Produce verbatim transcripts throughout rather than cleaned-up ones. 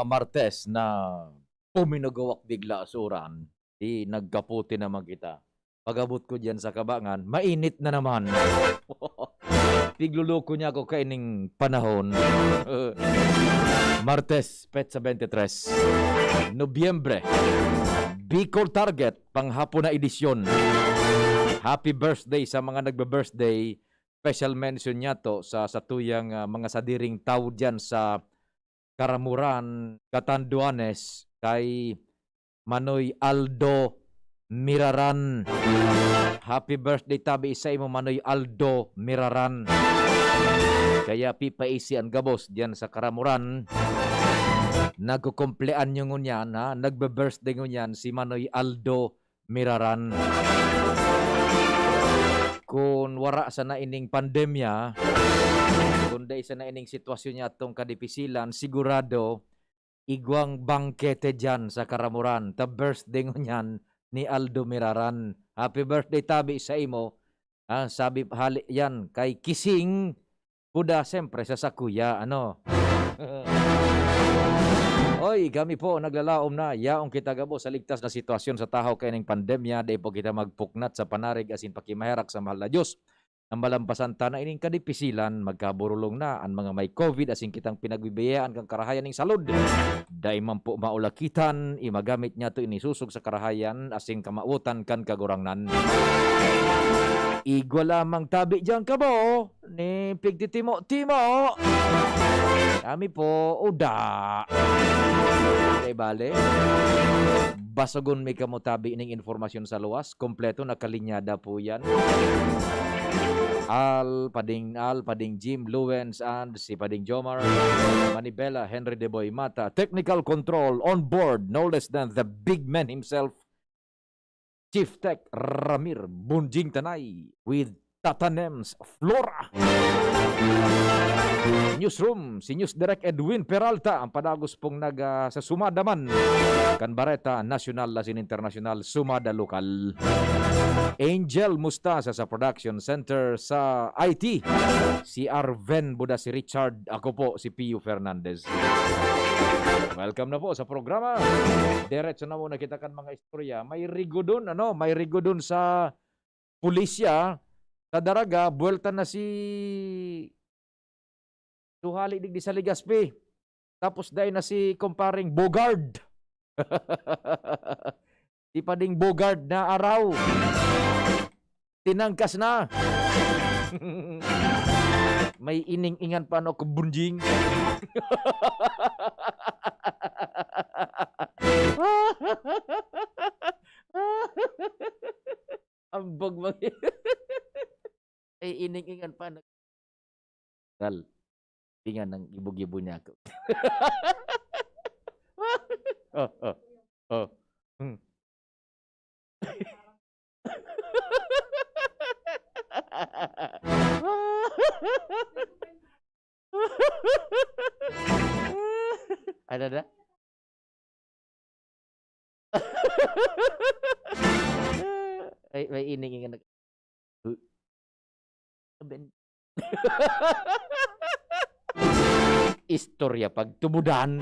Martes na puminugawak bigla sa uran, di nagkaputi naman kita. Pag-abot ko diyan sa Kabangan, mainit na naman. Pigluluko niya ako kaining panahon. Martes, petsa twenty-three, Nobyembre. Bicol Target, panghapon na edisyon. Happy birthday sa mga nagbe-birthday. Special mention niya to sa satuyang, ah, mga sadiring tawo diyan sa Caramoran, Catanduanes, kay Manoy Aldo Miraran. Happy birthday tabi sa imo, Manoy Aldo Miraran. Kaya pipaisi an gabos diyan sa Caramoran. Nagkukumpleanyo ngunyan, ha? Nagbe-birthday ngunyan si Manoy Aldo Miraran. Kun wara sana ining pandemya, kun dai sana ining sitwasyon niya atong kadipisilan, sigurado igwang bangkete diyan sa Caramoran, ta birthday ngunyan ni Aldo Miraran. Happy birthday tabi sa imo. Ah, sabi hali yan kay Kising Kuda, siyempre sa sakuya, ano. Oy, kami po naglalaom na yaon kita gabos sa ligtas na sitwasyon sa tahaw kaining pandemya. Dai po kita magpuknat sa panarig asin pakimaherak sa mahal na Diyos. Ang malampasan ta na ining kadipisilan, magkaburulong na an mga may COVID asin kitang pinagbibiyayaan kan karahayan ning salud. Dai man po maulakitan, imagamit niya to inisosog sa karahayan asin kamawotan kan Kagurangnan. Igwa lamang tabi diyan kamo ni pigtitimo-timo. Kami po, uda. Kay bale, basogon mi kamo tabi ning informasyon sa luwas. Kompleto, nakalinyada po yan. Al, Pading Al, Pading Jim, Luwens, and si Pading Jomar, Manibela, Henry Deboy Mata, technical control on board, no less than the big man himself, Chief Tech Ramir Bunjing Tanay with Tata Nems Flora. Newsroom, si News Direk Edwin Peralta, ang padagos pong nag, ah, sa sumada man kan bareta nasyonal asin internasyonal, sumada lokal. Angel Mustasa sa production center sa I T, si Arven Buda, si Richard, ako po, si Pio Fernandez. Welcome na po sa programa. Diretso na muna kita kan mga istorya. May rigodon, ano, may rigodon sa pulisya sa Daraga, buwelta na si Suhali digdi sa Legazpi. Tapos dai na si Compareng Bogard. Si Pading Bogard na araw. Tinangkas na. May ining-ingan pa, ano, kubunjing. Ambog mag-, may ining-ingan pa, ano. Tal, tinga ng ibo-gibo niya ako. Oh, oh, oh. Hmm. Ano na? Ay, may ining-ingan nag-, Sabi n-, istorya pagtubudan.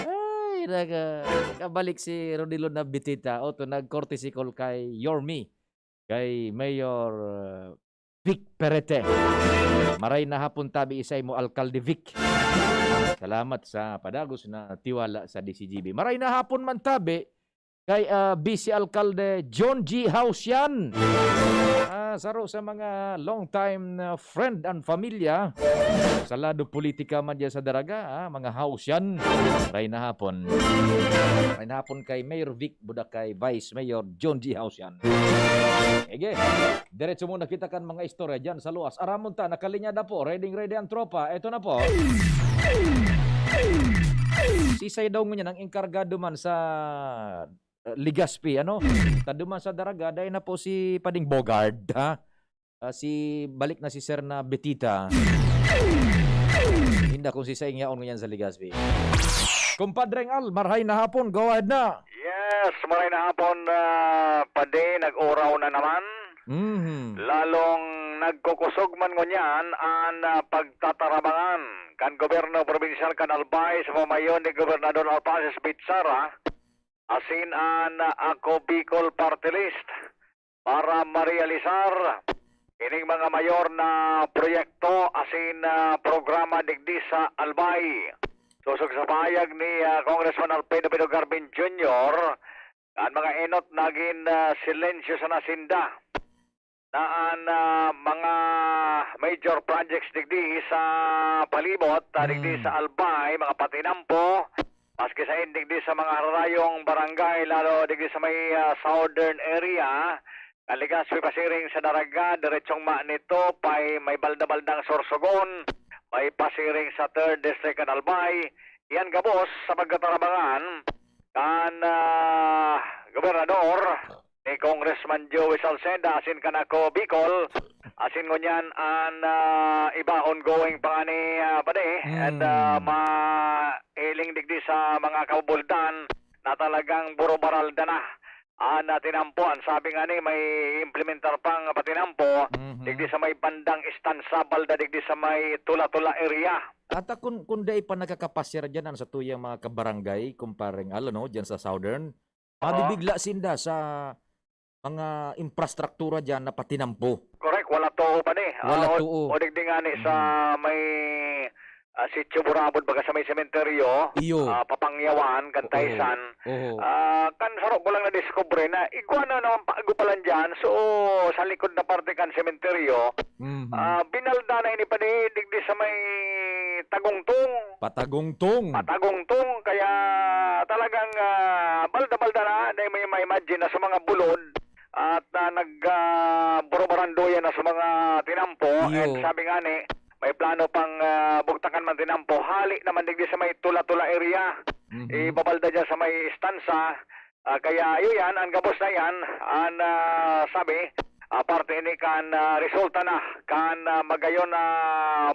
Ay, naka-, nakabalik si Rodilo Nabitita. Oto, nag-courtesy call kay Yorme, kay Mayor, uh, Vic Perete. Maray na hapon tabi isay mo, Alkalde Vic. Salamat sa padagos na tiwala sa D C G B. Maray na hapon man tabi kay, ah, Vice Alkalde John G Hausian. Ah, saro sa mga long time na friend and familia sa lado politika man dyan sa Daraga, ah, mga Hausian. Maray na hapon. Maray na hapon kay Mayor Vic Budakay, Vice Mayor John G Hausian. Sige, diretso muna kita kan mga istorya dyan sa luwas. Aramon ta, nakalinyada po. Ready, ready ang tropa. Eto na po. Sisay daw ngunyan ang enkargado man sa, uh, Legazpi, ano? Tado man sa Daraga, dai na po si Pading Bogard, ha? Ah, si, balik na si Sir na Betita. Inda kung si Saing yaon ngunyan sa Legazpi. Kumpadreng Al, marhay na hapon. Go ahead na. Yes, maray na hapon, ah, Padi, nag-oraw na naman. Mhm. Lalong nagkukusog man ngunyan an, ah, pagtatarabangan kan gobyerno probinsyal kan Albay sa pamayo ni Gobernador Alphonsus Bichara asin an, ah, Ako Bicol Party List para marealisar ining mga mayor na proyekto asin, ah, programa digdi sa Albay. Sosog sa pahayag ni, ah, Congressman Alfredo Pino Garvin Junior, an mga enot nagin, ah, silensyo sana sinda na an, ah, mga major projects digdi sa palibot, ah, digdi Hmm. sa Albay, mga patinampo, maski sa digdi sa mga hararayong barangay, lalo digdi sa may, ah, southern area, kan Legazpi pasiring sa Daraga, diretsong Manito, pay may balda-baldang Sorsogon, may pasiring sa third District kan Albay. Iyan gabos sa pagkatarabangan kan, ah, gobernador ni Congressman Joey Salceda asin kan Ako Bicol, asin ngunyan an, ah, iba ongoing pa ngani, ah, padi, and, ah, Hmm. mahiling digdi sa mga kabubuldan na talagang burubaralda na an, ah, tinampo. An sabi ngani, may implementar pang patinampo Mhm. digdi sa may bandang Estansa, balda digdi sa may Tula-Tula area. Ata kun, kun dai pa nakakapasyar diyan an satuyang mga kabarangay, Kumpareng Al, ano, diyan sa Southern, Oo. mabibigla sinda sa mga infrastruktura diyan na patinampo. Correct, wala too pa ni. Wala Ah, o, too. o digdi ngani sa Mm. may, ah, Sitio Burabod, baga sa may sementeryo, Iyo. ah, Papangyawan, kan Oo. Taysan. Oo. Ah, kan saro ko lang nadiskubre na igwa na naman pa, ago pa lang dyan. So, sa likod na parte kan sementeryo, Mhm. ah, binalda na ini pa di, digdi sa may Tagungtong. Patagungtong. Patagungtong, kaya talagang, ah, balda-balda na, na may ma-imagine na sa mga bulod at, ah, nag, ah, burubarandoyan na sa mga tinampo. Iyo. And sabi nga ni, may plano pang, ah, bugtakan man tinampo, hali naman digdi sa may Tula-Tula area. Mhm. Ibabalda dyan sa may Estansa. Ah, kaya iyo yan, ang gabos na yan, ang, ah, sabi, ah, parte ini kan, ah, resulta na kan, ah, magayon na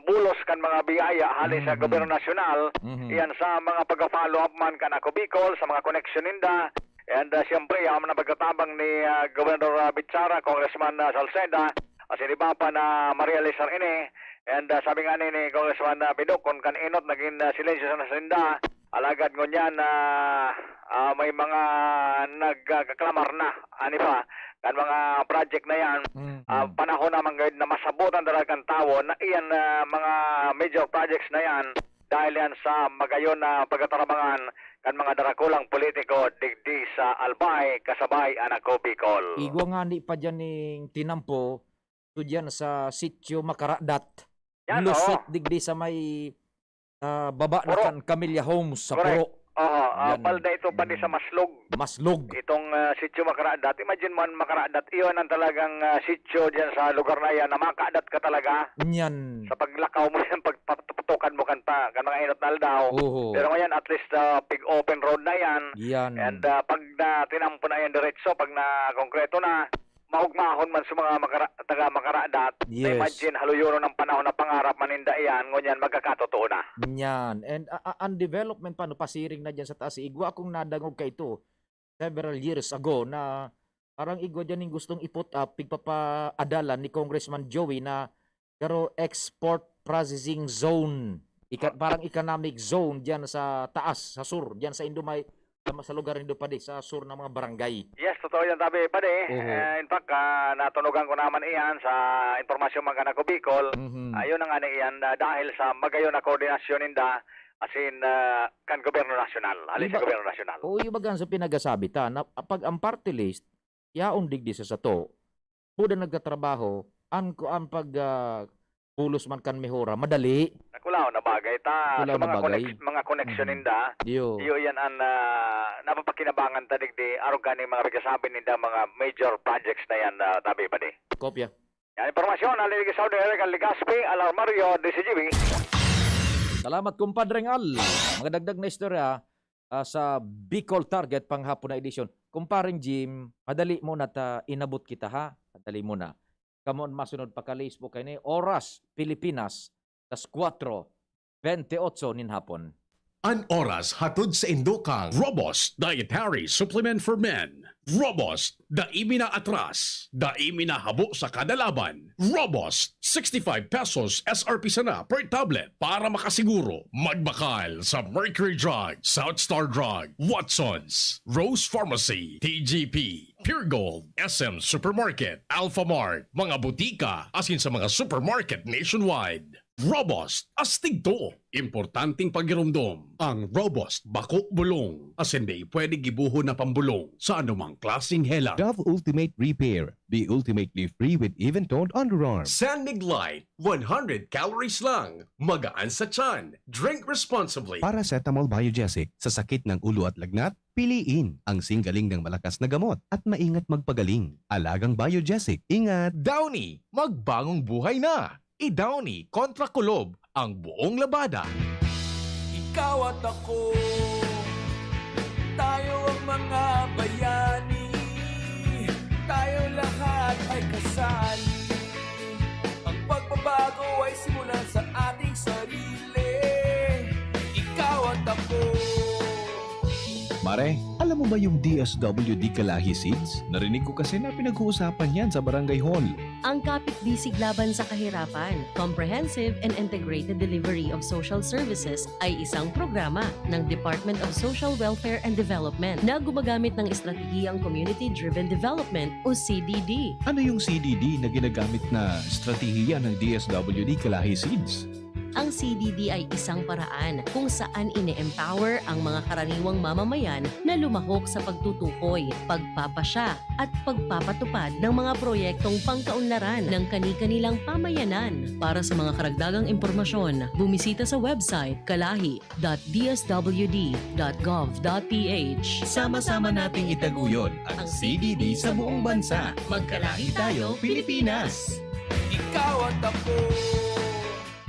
bulos kan mga biyaya hali sa Mhm. gobyerno nasyonal, Mhm. iyan sa mga pagka-follow up man kan Ako Bicol, sa mga koneksyon ninda, and, ah, siyempre, ang mga pagkatabang ni, ah, Gobernador, ah, Bichara, Congressman, ah, Salceda, asin iba pa na marealisar ini, and, ah, sabi nga ni, ni Congressman, ah, Pidok, kun kan enot nagin, ah, silensyo sana sinda, alagad ngunyan, ah, ah, may mga nagkaklamar na, ani pa, kan mga project na yan, Mm, ah, mm. panahon naman ngayon na masabutan talaga kan tawo na iyan, ah, mga major projects na yan, dahil yan sa magayon na pagkatarabangan kan mga darakulang politiko digdi sa Albay, kasabay an Ako Bicol. Igwa ngani pa diyan ning tinampo, to diyan sa Sitio Makaradat. Yan, Lusot, oo. digdi sa may, ah, baba na Puro. kan Camilla Homes sa Correct. Puro. Oo, ah, Yan. balda ito pa di sa Mm. Maslog. Maslog. Itong, ah, Sitio Makaradat. Imagine mo ang Makaradat. Iyon ang talagang, ah, sitio diyan sa lugar na yan na makadat ka talaga. Yan. Sa paglakaw mo yan, pagpatukan mo kan pa, kan mga inot na aldaw. Oho. Pero ngayon, at least, ah, pig open road na yan. Yan. And, ah, pag na tinampo na yan diretso, pag na konkreto na, maugmahon man sa mga makara-, taga Makaradat, Yes. na-imagine, haluyonon ang panahon na pangarap man ninda iyan, ngunyan magkakatotoo na. Yan. And, a-, a-, ang development pa, no, pasiring na dyan sa taas, igwa akong nadangog ka ito several years ago na parang igwa dyan yung gustong i-put up, pigpapaadalan ni Congressman Joey na garo export processing zone. Ika-, parang economic zone dyan sa taas, sa sur, dyan sa Indomay, sa, sa lugar nindo, padi, sa sur ng mga barangay. Yes, totoo yan, tabi, padi. Oho. Eh, in fact, ah, natunugan ko naman iyan sa impormasyon man kan Ako Bicol. Mhm. Ayun na nga na iyan, ah, dahil sa magayon na koordinasyon ninda, as in, ah, kan gobyerno nasyonal, hali sa Iba-, gobyerno nasyonal. Oo, iba gan sa pinagasabi ta, na pag ang party list, yaon digdi sa sato, buda nagtatrabaho, an, ku-, an pag, ah, bulos man kan mehora, madali. Nakulaw na bagay ta. Nakulaw Sa na mga bagay. connect-, mga connection Mm. ninda, Iyo. iyo yan ang, ah, napapakinabangan ta digdi, arog kaning mga pagkasabi ninda, mga major projects na yan, ah, tabi, padi. Kopya. Yan, impormasyon, Aliligis Saudi, Eric Aligaspi, Alarmario, D C G B. Salamat, Kumpadreng Al. Mga dagdag na istorya, ah, sa Bicol Target panghapon na edisyon. Kumpareng Jim, madali muna ta inabot kita, ha? Madali muna. Kamo an masunod pakalisbo kaini. Oras, Pilipinas, alas kwatro bente otso nin hapon. An oras hatod saindo kan Robust Dietary Supplement for Men. Robust, dai mi naatras, dai mi nahabo sa kada laban. Robust, sixty-five pesos S R P sana per tablet. Para makasiguro, magbakal sa Mercury Drug, South Star Drug, Watsons, Rose Pharmacy, T G P, Pure Gold, S M Supermarket, Alphamart, mga butika, asin sa mga supermarket nationwide. Robust, astig to. Importanteng pagiromdom. Ang Robust, bako bulong. Asin dai pwede gibohon na pambulong sa anumang klaseng helang. Dove Ultimate Repair. Be ultimately free with even-toned underarms. San Mig Light, one hundred calories lang. Magaan sa tiyan. Drink responsibly. Paracetamol Biogesic. Sa sakit ng ulo at lagnat, piliin ang singgaling ng malakas na gamot at maingat magpagaling. Alagang Biogesic. Ingat! Downy, magbagong buhay na! I-Downy kontra kulob ang buong labada. Ikaw at ako, tayo ang mga bayani. Tayo lahat ay kasali. Ang pagbabago ay simulan sa ating sarili. Ikaw at ako. Mare, alam mo ba yung D S W D Kalahi Seeds? Narinig ko kasi na pinag-uusapan yan sa barangay hall. Ang Kapit Bisig Laban sa Kahirapan, Comprehensive and Integrated Delivery of Social Services ay isang programa ng Department of Social Welfare and Development na gumagamit ng estratehiyang Community-Driven Development o C D D. Ano yung C D D na ginagamit na estratehiya ng D S W D Kalahi Seeds? Ang C D D ay isang paraan kung saan ine-empower ang mga karaniwang mamamayan na lumahok sa pagtutukoy, pagpapasya, at pagpapatupad ng mga proyektong pangkaunlaran ng kani-kanilang pamayanan. Para sa mga karagdagang impormasyon, bumisita sa website kalahi dot d s w d dot gov dot p h. Sama-sama nating itaguyod ang C D D sa buong bansa. Magkalahi tayo, Pilipinas! Ikaw at ako.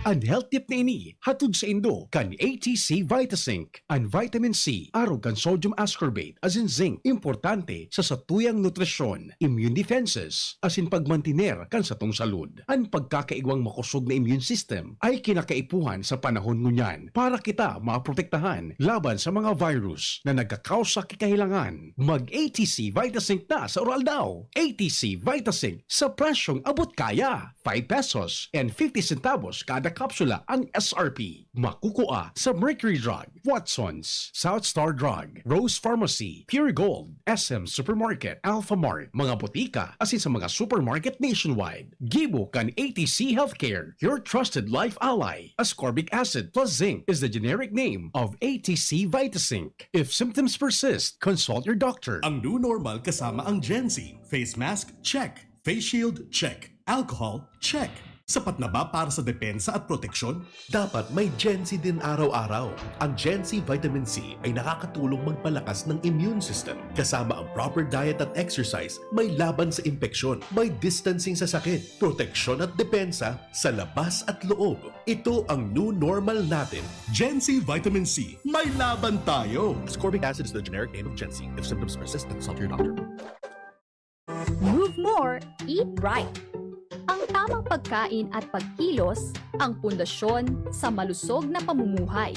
An health tip na ini hatod saindo kan A T C Vitazinc. An vitamin C, arog kan sodium ascorbate, asin zinc, importante sa satuyang nutrisyon, immune defenses, asin pagmantiner kan satong salud. An pagkakaigwang makosog na immune system ay kinakaipuhan sa panahon ngunyan para kita maprotektahan laban sa mga virus na nagkakausa ki kahelangan. Mag A T C Vitazinc na sa Uraldaw. A T C Vitazinc sa presyong abot kaya. Five pesos and fifty centavos kada kapsula ang S R P. Makukua sa Mercury Drug, Watsons, South Star Drug, Rose Pharmacy, Pure Gold, S M Supermarket, Alphamart, mga botika, asin sa mga supermarket nationwide. Gibo kan A T C Healthcare, your trusted life ally. Ascorbic acid plus zinc is the generic name of A T C Vitazinc. If symptoms persist, consult your doctor. Ang new normal kasama ang Gen Z. Face mask, check. Face shield, check. Alcohol, check. Sapat na ba para sa depensa at proteksyon? Dapat may Gen Z din araw-araw. Ang Gen Z Vitamin C ay nakakatulong magpalakas ng immune system. Kasama ang proper diet at exercise, may laban sa impeksyon, may distancing sa sakit, proteksyon at depensa sa labas at loob. Ito ang new normal natin. Gen Z Vitamin C, may laban tayo! Ascorbic acid is the generic name of Gen Z. If symptoms persist, consult your doctor. Move more, eat right. Ang tamang pagkain at pagkilos ang pundasyon sa malusog na pamumuhay.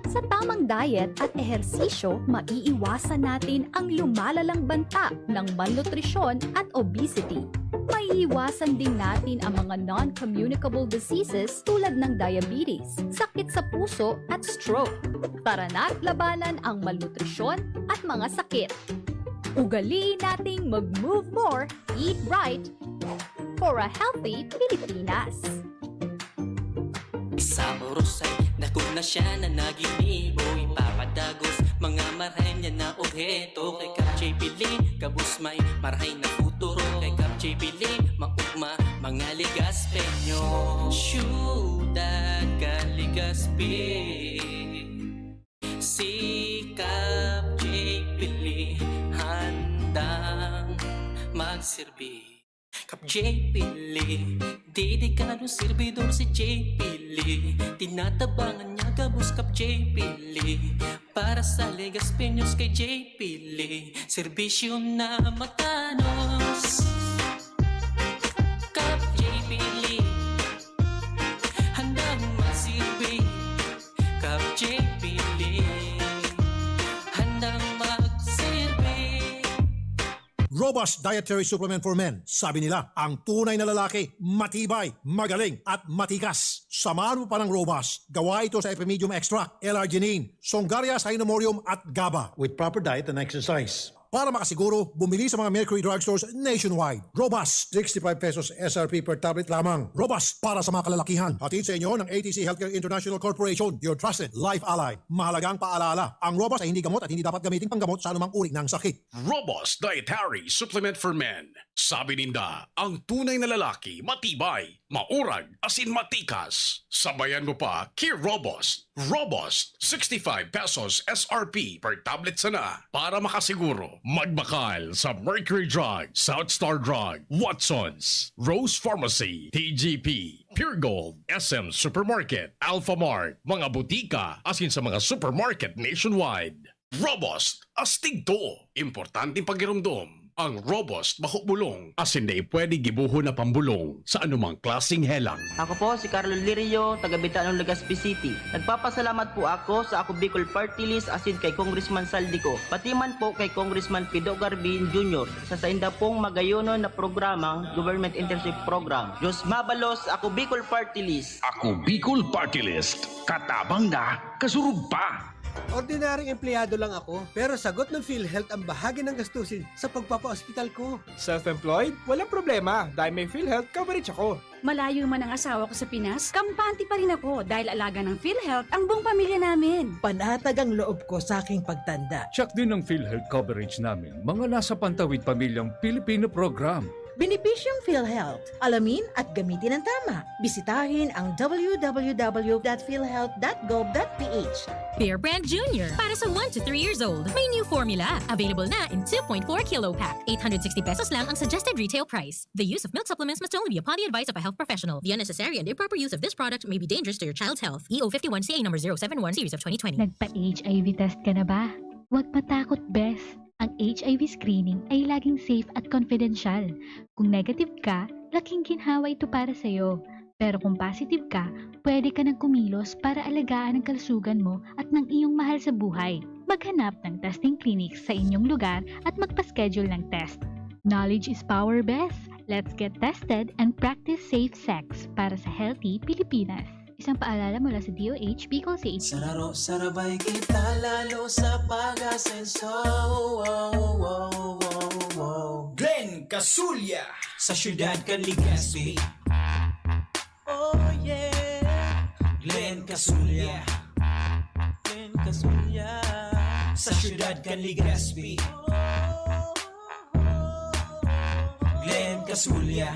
Sa tamang diet at ehersisyo, maiiwasan natin ang lumalalang banta ng malnutrisyon at obesity. Maiiwasan din natin ang mga non-communicable diseases tulad ng diabetes, sakit sa puso at stroke. Tara na't labanan ang malnutrisyon at mga sakit. Ugaliin nating mag-move more, eat right for a healthy Pilipinas. Sa oras ay dako na siya na naginibo, ipapadagos mga marhay niya na obheto. Kay Kap J P Lee, gabos may marhay na futuro. Kay Kap J P Lee, maugma mga Legaspeño. Syudad kan Legazpi. Si Kap J P Lee handang magserbi. Kap J P Lee, dedikadong serbidor si J P Lee. Tinatabangan niya gabos Kap J P Lee. Para sa Legaspeños kay J P Lee, serbisyo na matanos. Kap J P Lee, handang magserbi. Kap J Magandang magsilbi. Robust Dietary Supplement for Men. Sabi nila, ang tunay na lalaki, matibay, magaling, at matikas. Samahan mo pa ng Robust. Gawa ito sa Epimedium Extract, L-arginine, Songaria Cinnamomum at GABA. With proper diet and exercise. Para makasiguro, bumili sa mga Mercury Drugstores nationwide. Robust, sixty-five pesos S R P per tablet lamang. Robust para sa mga kalalakihan. Hatid sa inyo ng A T C Healthcare International Corporation, your trusted life ally. Mahalagang paalala, ang Robust ay hindi gamot at hindi dapat gamitin panggamot sa anumang uri ng sakit. Robust Dietary Supplement for Men. Sabi ninda, ang tunay na lalaki, matibay, maurag, asin matikas. Sabayan mo pa ki Robust. Robust, sixty-five pesos S R P per tablet sana. Para makasiguro, magbakal sa Mercury Drug, South Star Drug, Watsons, Rose Pharmacy, T G P, Pure Gold, S M Supermarket, Alphamart, mga butika, asin sa mga supermarket nationwide. Robust, astig to. Importanteng pagiromdom. Ang Robust bako bulong, asin dai pwede gibohon na pambulong sa anumang klaseng helang. Ako po si Carlo Lirio, taga Bitanon, Legazpi City. Nagpapasalamat po ako sa Ako Bicol Party List asin kay Congressman Saldico, pati man po kay Congressman Pido Garbin Junior sa sainda pong magayonon na programang Government Internship Program. Diyos mabalos, Ako Bicol Party List. Ako Bicol Party List. Katabang na, kasurog pa. Ordinaryong empleyado lang ako, pero sagot ng PhilHealth ang bahagi ng gastusin sa pagpapaospital ko. Self-employed? Walang problema dahil may PhilHealth coverage ako. Malayo man ang asawa ko sa Pinas, kampante pa rin ako dahil alaga ng PhilHealth ang buong pamilya namin. Panatag ang loob ko sa aking pagtanda. Check din ang PhilHealth coverage namin, mga nasa Pantawid Pamilyang Pilipino Program. Benepisyong PhilHealth. Alamin at gamitin ng tama. Bisitahin ang w w w dot philhealth dot gov dot p h. Bear Brand Junior para sa one to three years old. May new formula. Available na in two point four kilo pack. Eight hundred sixty pesos lang ang suggested retail price. The use of milk supplements must only be upon the advice of a health professional. The unnecessary and improper use of this product may be dangerous to your child's health. E O fifty-one C A number zero seven one series of twenty twenty. Nagpa-H I V test ka na ba? Huwag matakot, bes. Ang H I V screening ay laging safe at confidential. Kung negative ka, laking ginhawa ito para sa'yo. Pero kung positive ka, pwede ka nang kumilos para alagaan ang kalusugan mo at ng iyong mahal sa buhay. Maghanap ng testing clinics sa inyong lugar at magpa-schedule ng test. Knowledge is power, bes. Let's get tested and practice safe sex para sa healthy Pilipinas. Isang paalala mula sa D O H Bicol C H D. Sa laro, sarabay kita lalo sa pag-asenso. Wow, wow, wow, wow. Glenn Casulya. Sa siyudad kan Legazpi. Oh yeah. Glenn Casulya. Glenn Casulya. Sa siyudad kan Legazpi. Glenn Casulya.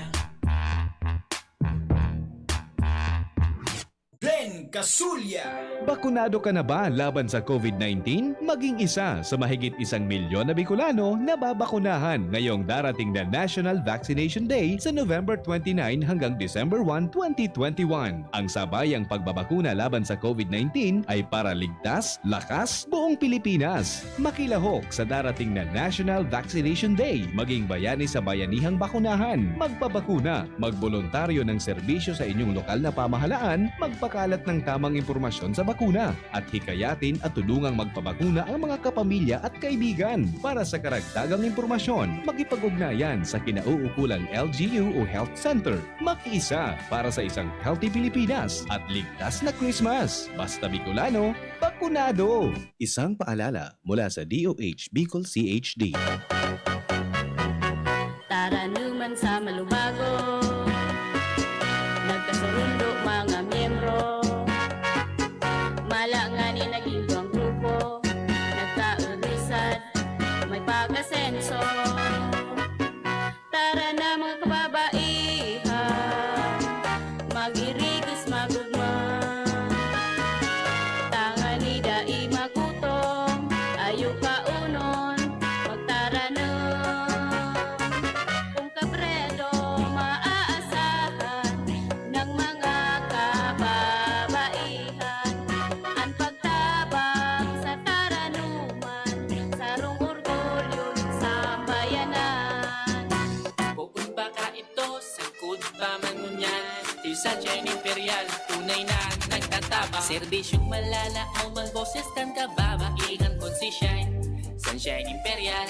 Glenn Casulya. Bakunado ka na ba laban sa COVID nineteen? Maging isa sa mahigit isang milyon na Bicolano na babakunahan ngayong darating na National Vaccination Day sa November twenty-nine hanggang December one, twenty twenty-one. Ang sabayang pagbabakuna laban sa COVID nineteen ay para ligtas, lakas, buong Pilipinas. Makilahok sa darating na National Vaccination Day. Maging bayani sa bayanihang bakunahan. Magpabakuna. Magboluntaryo ng serbisyo sa inyong lokal na pamahalaan. Magpakalat ng tamang impormasyon sa bakuna. At hikayatin at tulungang magpabakuna ang mga kapamilya at kaibigan. Para sa karagdagang impormasyon, makipag-ugnayan sa kinauukulang L G U o Health Center. Makiisa para sa isang healthy Pilipinas at ligtas na Christmas. Basta Bicolano, bakunado! Isang paalala mula sa D O H Bicol C H D. Taranuman sa Malubago, nagkasurundo mga miyembro. Mala ngani naging duwang grupo, nagkaurusan, may pag-asenso. Tara na, mga kababaihan, mag-irigis, mag-ugma. Tangani dai magutom, ayo kaunon, magtaranom. Kung kabredo, maaasahan ng mga kababaihan, an pagtabang sa taranuman, sarong orgulyo nin sambayanan. Bukod pa kaidto, sagkod pa man ngunyan, Tisachin Imperial, tunay na nagtatabang. Serbisyong malalaom, ang boses kan kababaihan, konsisyan. Sunshine Imperial.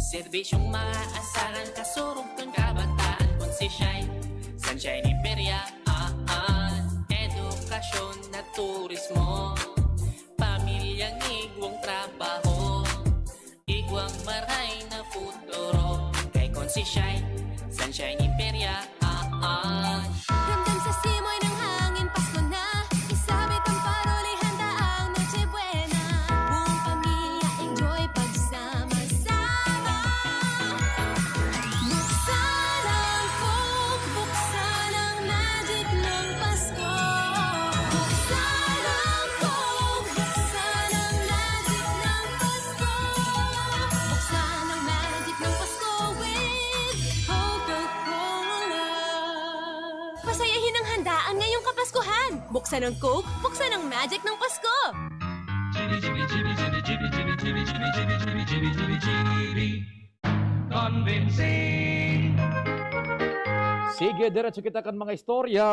Serbisyong maaasahan, kasurog kan kabataan. Kun si Shine, Sunshine Imperial. Ah, ah. Edukasyon na turismo. Pamilyang igwang trabaho. Igwang maray na futuro. Kay kun si Shine, Sunshine Imperial. Ah, ah. Ramdam sa simoy ng hangin, Pasko na. Isabit ang paroli, handa ang Noche Buena. Buong pamilya, enjoy pagsama-sama. Buksan ang Coke, buksan ang magic ng Pasko. Buksan ang Coke, buksan ang magic ng Pasko. Buksan ang magic ng Pasko with Coca-Cola. Pasayahin ang handaan ngayong Kapaskuhan. Buksan ang Coke, buksan ang magic ng Pasko. Convincing. Sige, diretso kita kan mga istorya.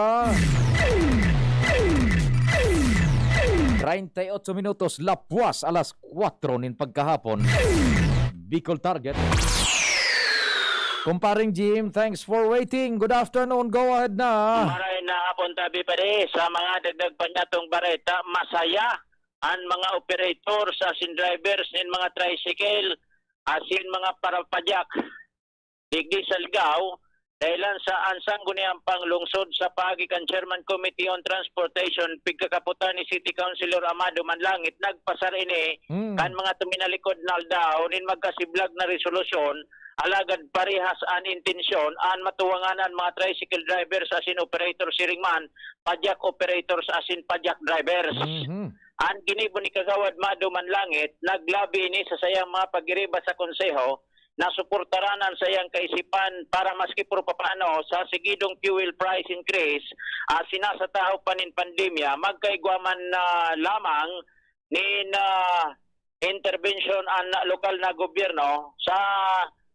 Treinta y ocho minutos, lapwas alas kwatro nin pagkahapon. Bicol Target. Kumparing Jim, thanks for waiting. Good afternoon. Go ahead na. Maray na hapon, Tabi Pare. Sa mga dagdag pa niya tong bareta, masaya an mga operator sa asin drivers nin mga tricycle asin mga parapadyak digdi sa Ligao, dahilan sa an Sangguniang Panglungsod sa paagi kan Chairman Committee on Transportation, pigkakapotan ni City Councilor Amado Manlangit, nagpasar ini Hmm. kan mga tuminalikod na aldaw nin magkasiblag na resolusyon, alagad parehas an intensyon an matuwangan an mga tricycle drivers asin operator, siring man, padyak operators asin padyak drivers. Mhm. An ginibo ni Kagawad Mado Manlangit, naglabi ini sa sayang mga pagiriba sa Konseho na suportaran an sayang kaisipan para maski por papaano sa sigidong fuel price increase, ah, sinasataho pa nin pandemya, magkaigwa man na lamang nin, ah, interbensyon an lokal na gobyerno sa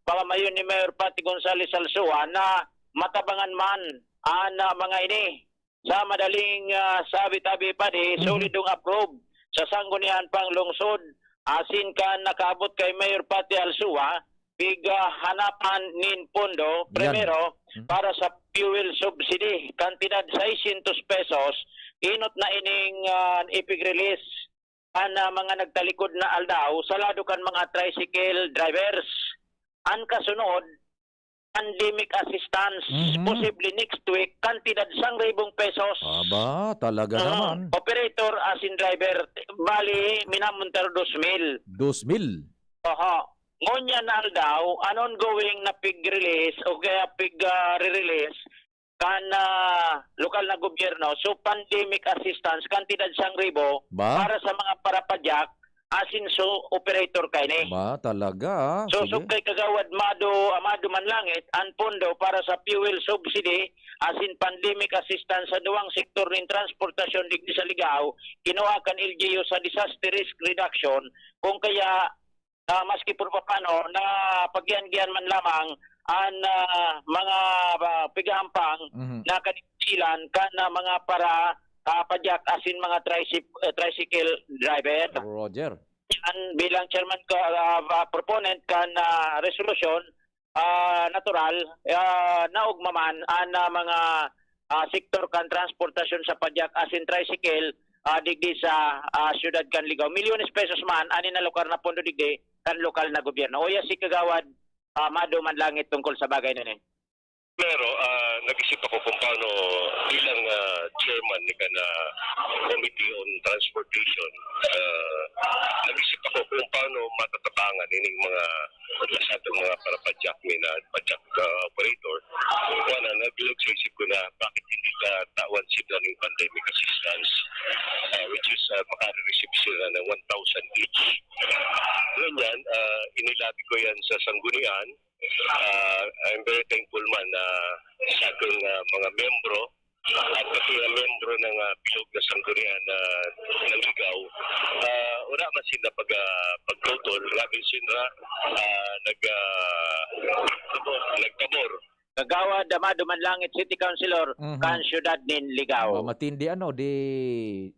pamamayon ni Mayor Patty Gonzales Alsua na matabangan man an, ah, mga ini. Sa madaling, ah, sabi, Tabi Padi, Mhm. solidong approve sa Sangguniang Panglungsod asin kan nakaabot kay Mayor Patty Alsua, pighanapan nin pondo, Yan. primero, Mhm. para sa fuel subsidy, kantidad seiscientos pesos, inot na ining, ah, ipig-release kan, ah, mga nagtalikod na aldaw sa lado kan mga tricycle drivers. An kasunod, pandemic assistance, Mhm. posible next week, kantidad sang ribong pesos. Aba, talaga Mm, naman. Operator asin driver, bali, minamontar dos mil. Dos mil. Oho. Ngunyan na aldaw, an ongoing na pig-release o kaya pig, ah, re-release kan, ah, lokal na gobyerno, so pandemic assistance, kantidad sang ribo Ba? para sa mga parapadyak, asin so operator kaini. Ba, talaga? So, Sige. so kay Kagawad Mado, Amado Manlangit, an pondo para sa fuel subsidy asin pandemic assistance sa duwang sektor nin transportasyon digdi sa Ligao, kinuha kan L G U sa disaster risk reduction, kung kaya, ah, maski por papano, na paggihan-gihan man lamang an, ah, mga, ah, pigahampang Mhm. na kanibilan kan, ah, mga para, ah, padyak asin mga tricyc-, eh, tricycle driver. Roger. An bilang chairman ka, ah, ah, proponent kan, ah, resolusyon, ah, natural, ah, naogma man an, ah, mga, ah, sektor kan transportasyon sa padyak asin tricycle, ah, digdi sa, ah, siyudad kan Ligao. Milyones pesos man an inalokar na pondo digdi kan lokal na gobyerno. Uya si Kagawad, ah, Mado Manlangit tungkol sa bagay na ini. Pero, ah, nag-isip ako kung paano bilang, ah, chairman ni kana Committee on Transportation, ah, nag-isip ako kung paano matatabangan ining mga masyadong mga parapadyak ni na padyak, ah, operator. Wala, nagbilog sa isip ko na bakit hindi ka tawan sila ng pandemic assistance, ah, which is, ah, makare-receive sila ng one thousand each. Ngunyan, ah, inilabi ko yan sa sanggunian. Ah, I'm very thankful man na sa ating, ah, mga miyembro at pati mga miyembro ng, ah, bilog na sanggunian na ng Ligao. Ah, wala man sila pag, ah, pagtutol, labi sila, ah, nag, ah, nagpabor Kagawad Amado Manlangit, City Councilor, Mhm. kan siyudad nin Ligao. Oh, matindi ano, di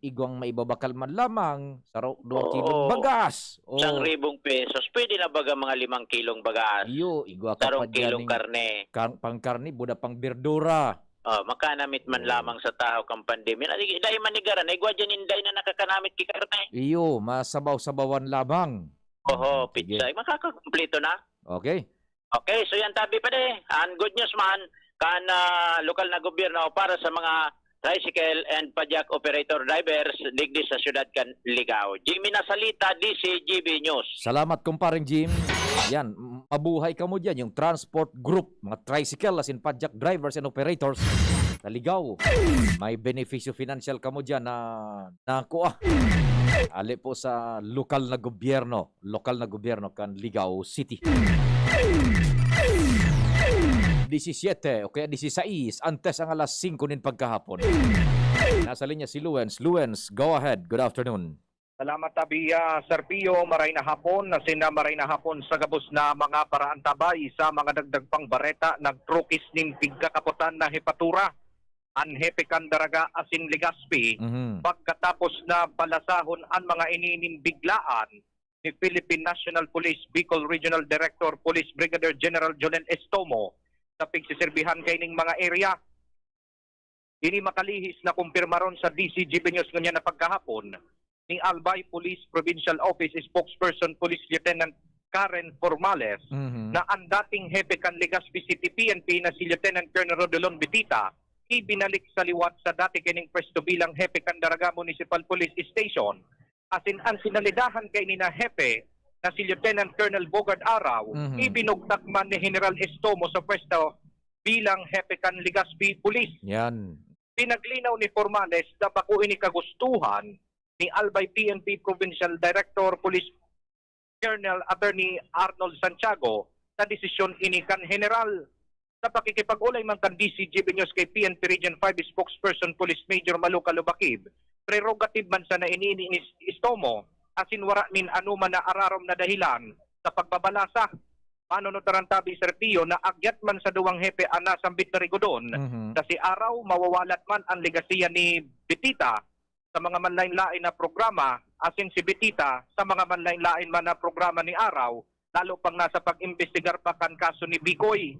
igwang maibabakal man lamang, saro, duwa Oo. kilong bagas. Oh. Isang ribong pesos, pwede na baga mga limang kilong bagas? Iyo, igwa ka Sarong pa dyan kilong ning karne. kang-, pangkarne, buda pang berdura. Oh, makanamit man Oo. lamang sa tahaw kan pandemya. Dai, dai manigaran, igwa dyan inday na nakakanamit ki karne. Iyo, masabaw-sabawan lamang. Oho, Sige. pizza. Makakakumpleto na. Okay. Okay, so yan tabi pa di. Ang good news man, kan, ah, lokal na gobyerno para sa mga tricycle and padyak operator drivers digdi sa siyudad kan Ligao. Jimmy Nasalita, D C G B News. Salamat, kumpareng Jim. Yan, m-, mabuhay kamo dyan, yung transport group, mga tricycle, asin padyak drivers and operators sa Ligao. May benepisyo financial kamo dyan na nakuha. Ali po sa lokal na gobyerno, lokal na gobyerno kan Ligao City. Disisiyete o kaya disisais, antes ang alas singko nin pagkahapon. Nasa linya si Luens. Luens, go ahead. Good afternoon. Salamat, Tabia. Sir Pio, maray na hapon, asin na maray na hapon sa gabos na mga paraantabay. Sa mga dagdag pang bareta, nagtrukis nin pigkakapotan na hepatura an Hepe kan Daraga asin Legazpi Mhm. pagkatapos na balasahon an mga ini nin biglaan ni Philippine National Police Bicol Regional Director Police Brigadier General Jonel Estomo sa pigsiserbihan kaining mga area. Ini makalihis na kumpirmaron sa D C G B News ngunyan na pagkahapon ni Albay Police Provincial Office Spokesperson Police Lieutenant Karen Formales Mhm. na ang dating hepe kan Legazpi City P N P na si Lieutenant Colonel Rodolon Bitita ibinalik sa liwat sa dati kining pwesto bilang hepe kan Daraga Municipal Police Station. Asin ang sinalidahan kaini na hepe na si Lieutenant Colonel Bogart Araw, Mhm. ibinugtak man ni General Estomo sa pwesto bilang hepe kan Legazpi Police. Yan. Pinaglinaw ni Formales na bako ini kagustuhan ni Albay P N P Provincial Director Police Colonel Attorney Arnold Santiago na desisyon ini kan General. Sa pakikipag-olay man kan D C G B News kay P N P Region five Spokesperson Police Major Maluka Lubakib, prerogative man sana ini ni Is-, Estomo, asin wara nin anoman na ararom na dahilan sa pagbabalasa. Manunutaran tabi, Sir Pio, na agyat man sa duwang hepe an nasambit na rigodon, Mhm. sa si Araw, mawawalat man ang legasiya ni Bitita sa mga manlain-lain na programa, asin si Bitita sa mga manlain-lain man na programa ni Araw, lalo pang nasa pag-imbestigar pa kan kaso ni Bikoy.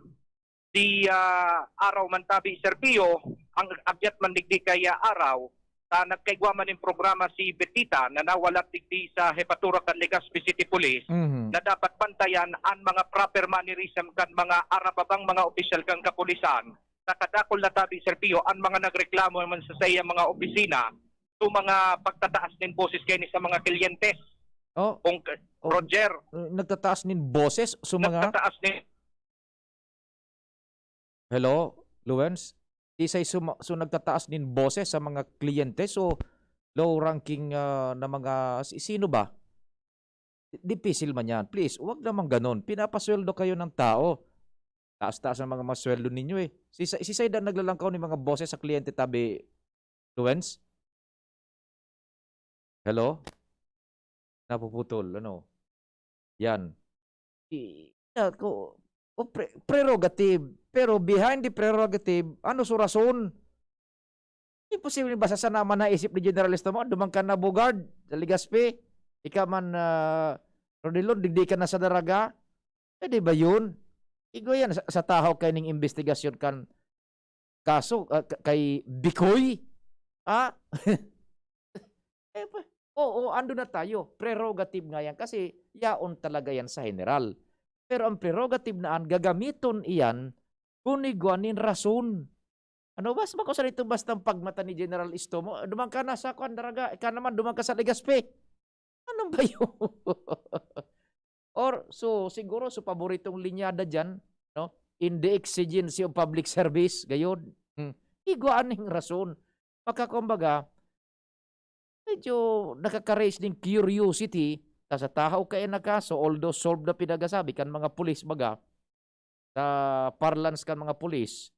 Si, ah, Araw man tabi, Sir Pio, ang agyat man digdi kay, ah, Araw, ta nagkaigwa man nin programa si Betita na nawalat digdi sa hepatura kan Legazpi City Police Mhm. na dapat bantayan an mga proper mannerism kan mga arababang mga opisyal kan kapulisan. Nakadakol na tabi, Sir Pio, an mga nagreklamo man sa saiyang mga opisina sa mga pagtataas nin boses kaini sa mga kliyentes. Oh, Kung, oh. Roger, Uh, nagtataas nin boses sa mga nagtataas nin Hello, Luens? Isay suma-, so nagtataas nin boses sa mga kliyente, so low ranking, ah, na mga, si-, sino ba? Dipisil man yan. Please, wag naman ganon. Pinapasweldo kayo ng tao. Taas-taas ang mga, mga sweldo ninyo eh. Si Sa-, si Saida naglalangkaw ng mga boses sa kliyente, tabi, Luens? Hello? Napuputol, ano? Yan. I-, ya, ko, o pre-, prerogative. Pero behind the prerogative, ano so rason? Imposible basta sa naman naisip ni General Estomo, duman ka na Bogard, sa Legazpi, ika man, ah, Rodilon, digdi ka na sa Daraga. Pwede ba yun? Igwa yan sa, sa tahaw kaining imbestigasyon kan kaso, ah, ka-, kay Bikoy? Ah? Eh, pa-, oo, ando na tayo. Prerogative nga yan kasi yaon talaga yan sa general. Pero ang prerogative na an gagamiton iyan kun igwa nin rason. Ano, bas-, bako sa nito bastang pagmata ni General Estomo, "Duman ka na sa kuwan, Daraga, ika naman, duman ka sa Legazpi." Ano ba yun? Or, so, siguro, so, paboritong linyada dyan, no? In the exigency of public service, gayon. Hmm. Igwa aning rason. Pagka, kumbaga, medyo nakaka-raise ning curiosity ta sa tahaw kaya na kaso, although solved na pinagasabi kan mga pulis, baga, sa parlance kan mga pulis,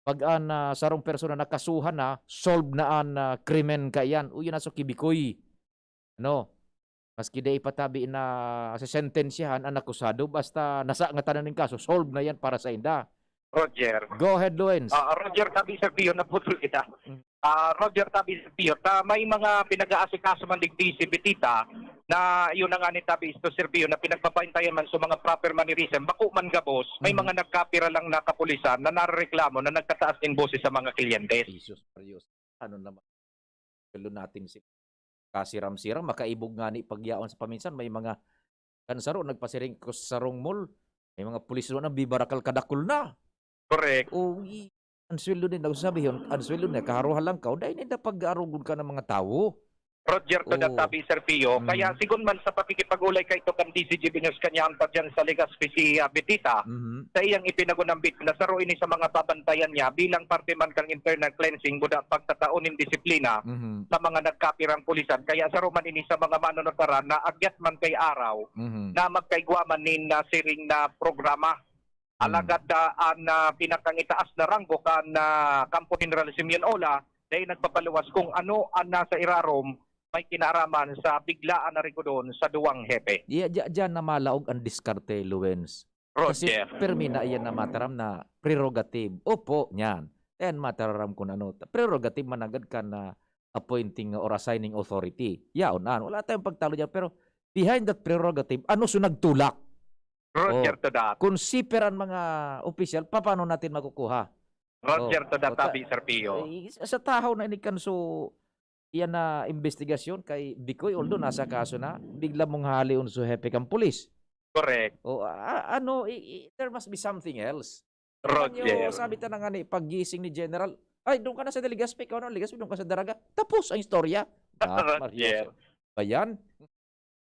pag an, ah, sarong persona nakasuhan na, solved na an, ah, krimen kaiyan. Uy, yan na so kibikoy. Ano? Maski dai pa tabi na sesentensyahan an akusado, basta nasangatan na nin kaso, solved na yan para sainda. Roger. Go ahead, Luens. Ah, Roger, tabi, Sir Pio, naputol kita. Mm. Ah, Roger, tabi, Sir Pio, ta may mga pinag-aasikaso man digdi si Betita na yun na nga ni tabi isto, Sir Pio, na pinagbabaintayan man sa mga proper mannerism, bako man gabos, may Mhm. mga nagkapira lang na kapulisan na narereklamo na nagtataas nin boses sa mga klientes. Jesus Marios. Ano naman? Sweldo natin si kasiram-siram, makaibog nga ni pagyaon sa paminsan, may mga kan saro nagpasiring ko sa sarong mall, may mga pulis na bibarakal kadakul na. Correct. O, i-, ang sweldo din, ang sabi yun, ang sweldo na, kaharuhan lang ka, o dahil nila pag-arugon ka ng mga tawo. Roger to that, Oo. Tabi, Sir Pio. Mm. Kaya sigon man sa pakikipag-ulay kaito kan D Z G B News kanyaon pa dyan sa Legazpi si, ah, Betita, Mhm. sa iyang ipinagunambit na saro ini sa mga babantayan niya bilang parte man kang internal cleansing, buda pagtatao nin disiplina Mhm. sa mga nagkapirang pulisan. Kaya saro man ini sa mga manonotaran na agyat man kay araw Mhm. na magkaigwa man nin, ah, siring na programa. Mhm. Alagad, ah, an, ah, pinakangitaas na ranggo kan, ah, kampo General Simeon Ola, dai nagpapaluwas kung ano an nasa irarom may kinaaraman sa biglaan na rigodon sa duwang hepe. Iya, diya, diyan na malaog ang diskarte, Luens. Kasi Roger. Permi na iyan na mataram na prerogative. Opo, niyan. Ayan, matararam kung ano. Prerogative managad ka na appointing or assigning authority. Yaon, an. Wala tayong pagtalo dyan. Pero behind that prerogative, ano so nagtulak? Roger Oh, to that. Kung siper ang mga opisyal, paano natin makukuha? Roger Oh, to that, kota-, Tabi, Sir Pio. Eh, sa, sa tahaw na inikan so, iyan na investigasyon kay Bicoy, although nasa kaso na, bigla mong hahalion so hepe kang pulis. Correct. O, a-, ano, i-, i-, there must be something else. Tingnan Roger. Nyo, sabi ta na nga ni, paggising ni General, "Ay, doon ka na sa Legazpi, ikaw na Legazpi, doon ka sa Daraga." Tapos ang istorya. Ah, Roger. Marioso. Ba yan?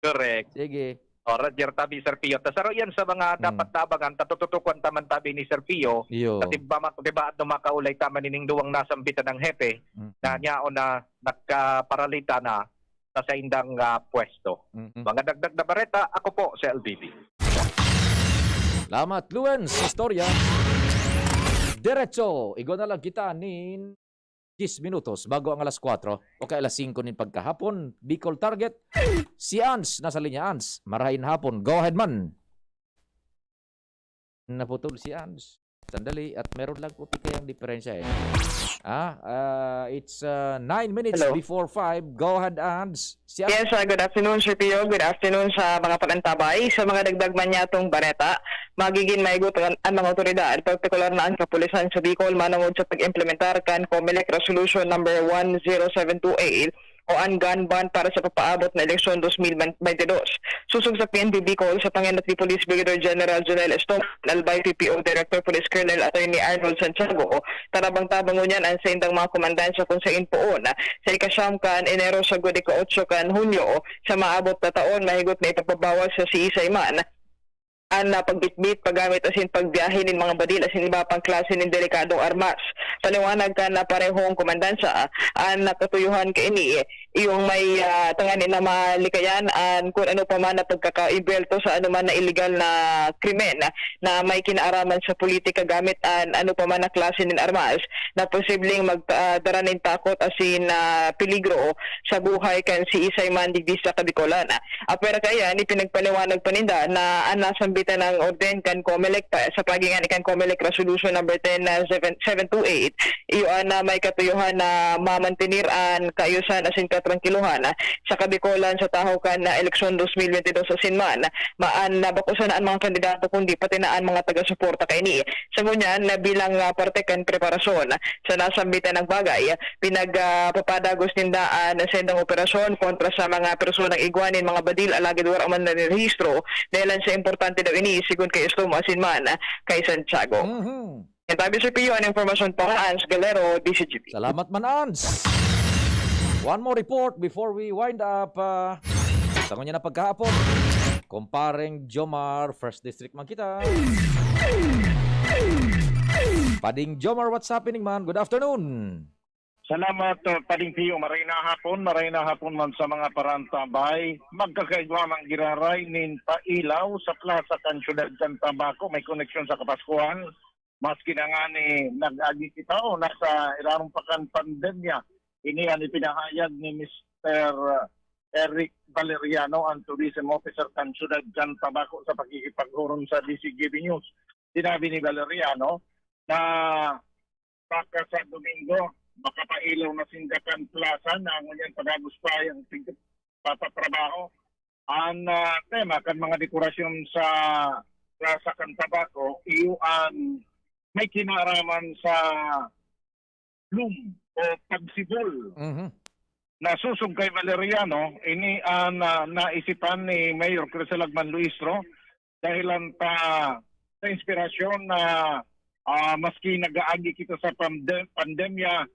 Correct. Sige. O, Roger, tabi, Sir Pio. Ta saro yan sa mga Hmm. dapat naabangan, ta tututukan ta man tabi ni Sir Pio. Iyo. Kasi ba, ma-, di ba, at makaulay ta man ining duwang nasambitan ng hepe Mm. na niyaon na nagkaparalita na sa saindang, ah, pwesto. Mm-mm. Mga dagdag na bareta, ako po si L B B. Salamat, Luens, sa istorya. Diretso, igwa na lang kita nin diyes minutos bago ang alas kwatro o kaya alas singko nin pagkahapon. Bicol Target, si Ans nasa linya. Ans, marahay na hapon. Go ahead man. Naputol si Ans. Sandali, at meron lang puti kayang diferensya eh. Ah, ah, it's, ah, nine minutes Hello. before five. Go ahead, Ans. Si Ans. Yes, ah, good afternoon, Sir Pio. Good afternoon sa mga panantabay. Sa mga dagdag man niyatong bareta, magiging maigot ang, ang mga otoridad, partikular na ang kapulisan sa Bicol, manongod sa pag-implementar kan COMELEC Resolution Number one zero seven two eight o an gun ban para sa papaabot na eleksyon dos mil baynte dos. Sosog sa P N P Bicol, sa pangenot ni Police Brigadier General Jonel Estoman, Albay P P O Director Police Colonel Attorney Arnold Santiago, tarabang-tabang ngunyan an saindang mga komandansya kun sain poon sa ikasyam kan Enero sagkod ika-otso kan Hunyo sa maabot na taon, mahigot na ipagpabawal sa siisay man an, ah, pagbitbit, paggamit asin pagbiyahe nin mga badil asin iba pang klase nin delikadong armas. Paliwanag kan, ah, parehong komandansya, an, ah, katuyohan kaini, iyong may, ah, tanganing na malikayan an kun ano pa man na pagkakaimbwelto sa anoman na iligal na krimen na may kinaaraman sa politika gamit an ano pa man na klase nin armas na posibleng mag-, ah, dara nin takot asin, ah, peligro sa buhay kan siisay man digdi sa Kabikolan. Apwera kaiyan, ipinagpaliwanag pa ninda na an nasambitan na orden kan COMELEC pa, sa pagingani kan COMELEC Resolution Number ten na seven, seven two eight, iyo an, ah, may katuyohan na mamantenir an kaayusan asin katrangkilohan, ah, sa Kabikolan sa tahaw kan, ah, eleksyon dos mil baynte dos asin man, maan na bako sana an mga kandidato kundi pati na an mga taga-suporta kaini. Sa ngunyan, na bilang, ah, parte kan preparasyon sa nasambitan na bagay, pinag, ah, papadagos ninda an saindang operasyon kontra sa mga personang igwa nin mga badil alagad wara man narerehistro, dahelan sa importante daw ini, sigon kay Estomo asin man kay Santiago. Mhm. Yan tabi, Sir Pio, an impormasyon para Ans Galero, D Z G P. Salamat man, Ans. One more report before we wind up, ah, sa ngunyan na pagkahapon. Kumpareng Jomar, First District man kita. Pading Jomar, what's happening, man? Good afternoon. Salamat, uh, Pading Pio. Maray na hapon, maray na hapon man sa mga parantabay. Magkakaigwa man giraray nin pailaw sa plaza kan siyudad kan Tabaco. May koneksyon sa Kapaskuhan. Maski na ngani nag-agi kita o nasa irarom pa kan pandemya, ini an ipinahayag ni Mister Eric Valeriano, ang tourism officer kan siyudad kan Tabaco, sa pakikipaghurom sa D Z G B News. Sinabi ni Valeriano, sa baka sa Domingo, makapailaw na sinda kan plaza na ngunyan pagagos pa yung tig-, papatrabaho. Ang, ah, tema kan mga dekorasyon sa plaza kan Tabaco, iyo an may kinaraman sa bloom o pagsibol. Mhm. Nasusog kay Valeriano, ini an, ah, naisipan ni Mayor Criselagman Luistro dahilan ta sa inspirasyon na, ah, maski nag-aagi kita sa pande-, pandemya,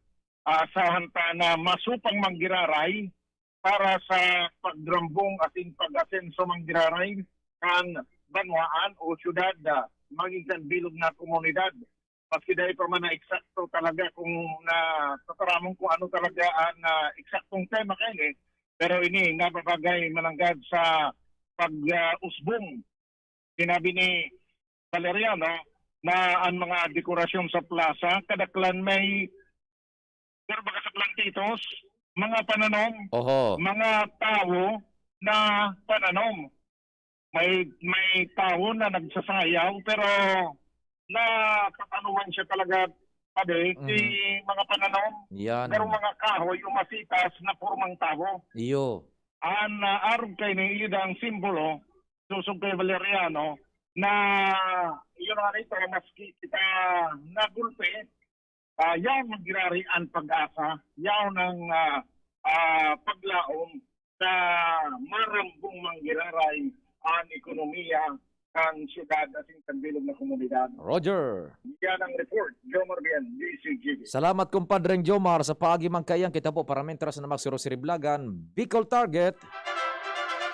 ah, asahan ta na masupang manggiraray para sa pagrambong asin pag-asenso manggiraray kan banwaan o syudad, ah, magin kan bilog na komunidad. Maski dai pa man na eksakto talaga kung na tataramon kung ano talaga ang, ah, eksaktong tema kaini, pero ini nababagay mananggad sa pag, ah, usbong. Sinabi ni Valeriano na ang mga dekorasyon sa plaza, kadaklan may, pero baga sa plantitos, mga pananom, Oho. mga tawo na pananom. May, may tawo na nagsasayaw, pero napatanuhan siya talaga, sabi, si Mhm. mga pananom, Yan. pero mga kahoy, yung masitas na pormang tawo. Iyo. An, ah, arog kay ni ida ang simbolo, susog kay Valeriano, na yun nga nito, maski kita nagulpi, ah, yaon manggiraray an pag-asa, yaon ang, ah, ah, paglaom sa marambong manggiraray an ekonomiya kan syudad asin kan bilog na komunidad. Roger. Yan ang report, Jomar Bien, D C G B. Salamat, Compadreng Jomar, sa paagi man kaiyan. Kita po, para mintras na magsuro-siriblagan, Bicol Target.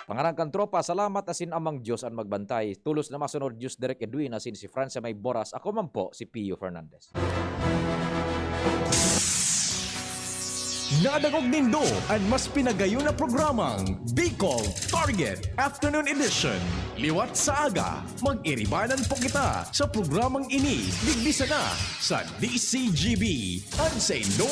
Pangaran kan tropa, salamat asin Amang Diyos an magbantay. Tulos na masunod, Diyos Direk Edwin asin si Francia May Boras. Ako man po, si Pio Fernandez. Nadangog nindo an mas pinagayon na programang Bicol Target Afternoon Edition. Liwat sa aga, mag-iribanan po kita sa programang ini, digdi sana sa D C G B, an saindong